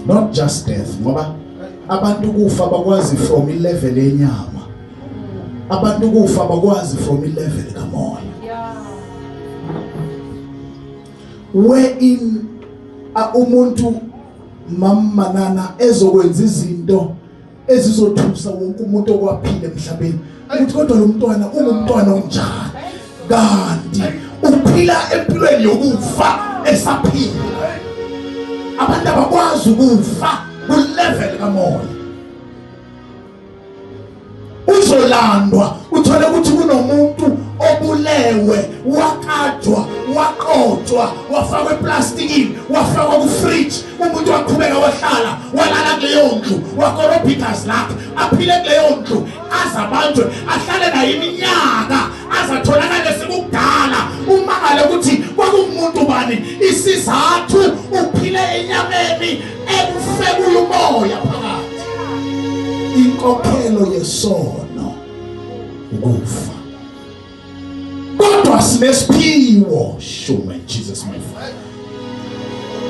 Not just death, ngoba abantu kufa bakwazi from ilevel yenyama. Abantu kufa bakwazi from ilevel kamoya. Wherein umuntu mamanana ezokwenza izinto ezizothusa wonke umuntu okwaphila emhlabeni. Uthi kodwa lo mntwana ungumntwana onjani? Kanti uphila empilweni yokufa esaphila. Abantu abakwazi ukufa ku level kamoya. Uzolandwa uthole ukuthi kunomuntu obulewe, wakajwa, waqotshwa, wafakwa eplastikini, wafakwa ku fridge, umuntu waqhubeka wahlala, walala kuleyo ndlu, wakorobha igazi lakhe, aphile kuleyo ndlu, azabanjwe, ahlale naye iminyaka, azatholakale sekukudala. Umangale ukuthi kwakungumuntu bani, isizathu uphile enyameni ekufe kulomoya phakathi. Inkokhelo yesono ukufa. Kodwa sinesiphiwo, show my Jesus my Father.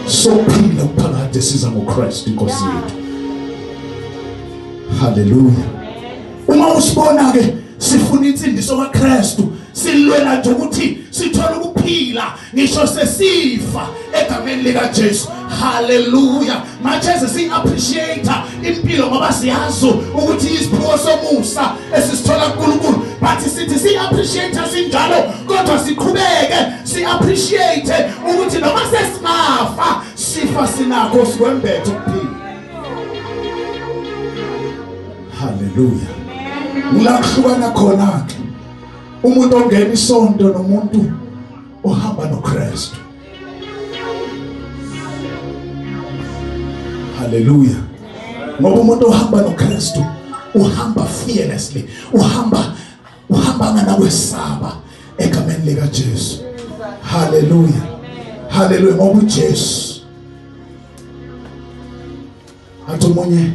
Sophila phakade siza ngoChrist inkosi yethu. Hallelujah. Uma usibona ke sifuna insindiso kaKristu, silwela nje ukuthi sithole ukuphila ngisho sesifa egameni lika Jesu. Hallelujah. Manje si appreciate impilo ngoba siyazi ukuthi isiphiwo somusa esisithola kuNkulunkulu, but sithi si appreciate sinjalo kodwa siqhubeke si appreciate ukuthi noma sesingafa sifa sinakho sikwembethe ukuphila. Hallelujah. La kuhlukana khona ke umuntu ongena isonto nomuntu ohamba noKristu. Hallelujah. Ngoba umuntu ohamba noKristu uhamba fearlessly, uhamba nganakwesaba egameni lika Jesu. Hallelujah. Hallelujah. Ngoba uJesu athi omunye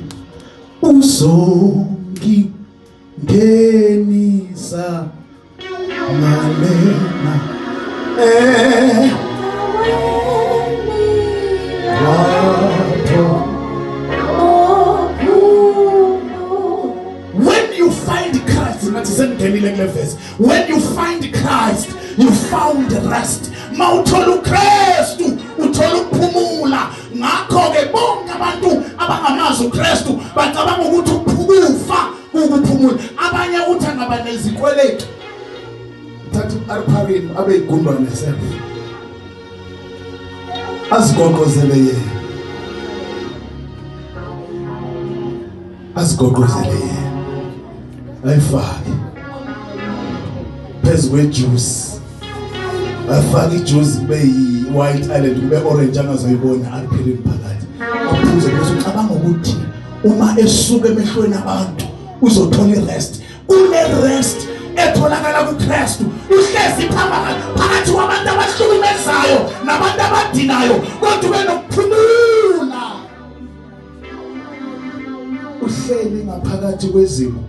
uzongingenisa ngalena When you find Christ, when you find Christ, you found rest. Mawuthola uKristu, uthola ukuphumula. Ngakho ke bonke abantu abangamazi uKristu bacabanga ukuthi ukufa ukuphumula. Abanye uthi angaba nezikweletu, thatha arpharini abe igundwane self, azigoqozele yena, azigoqozele yena, ayifake phezu kwejuice, afake ijuice kube yi-white island, kube orange, angazoyibona arpharini phakathi, aphuze. Bese ucabanga ukuthi uma esuka emehlweni abantu uzothola irest. Kune rest etholakala kuKristu. Uhlezi phakathi kwabantu abahlukumezayo nabantu abadinayo, kodwa ube nokuphumula. Uhleli ngaphakathi kwezimo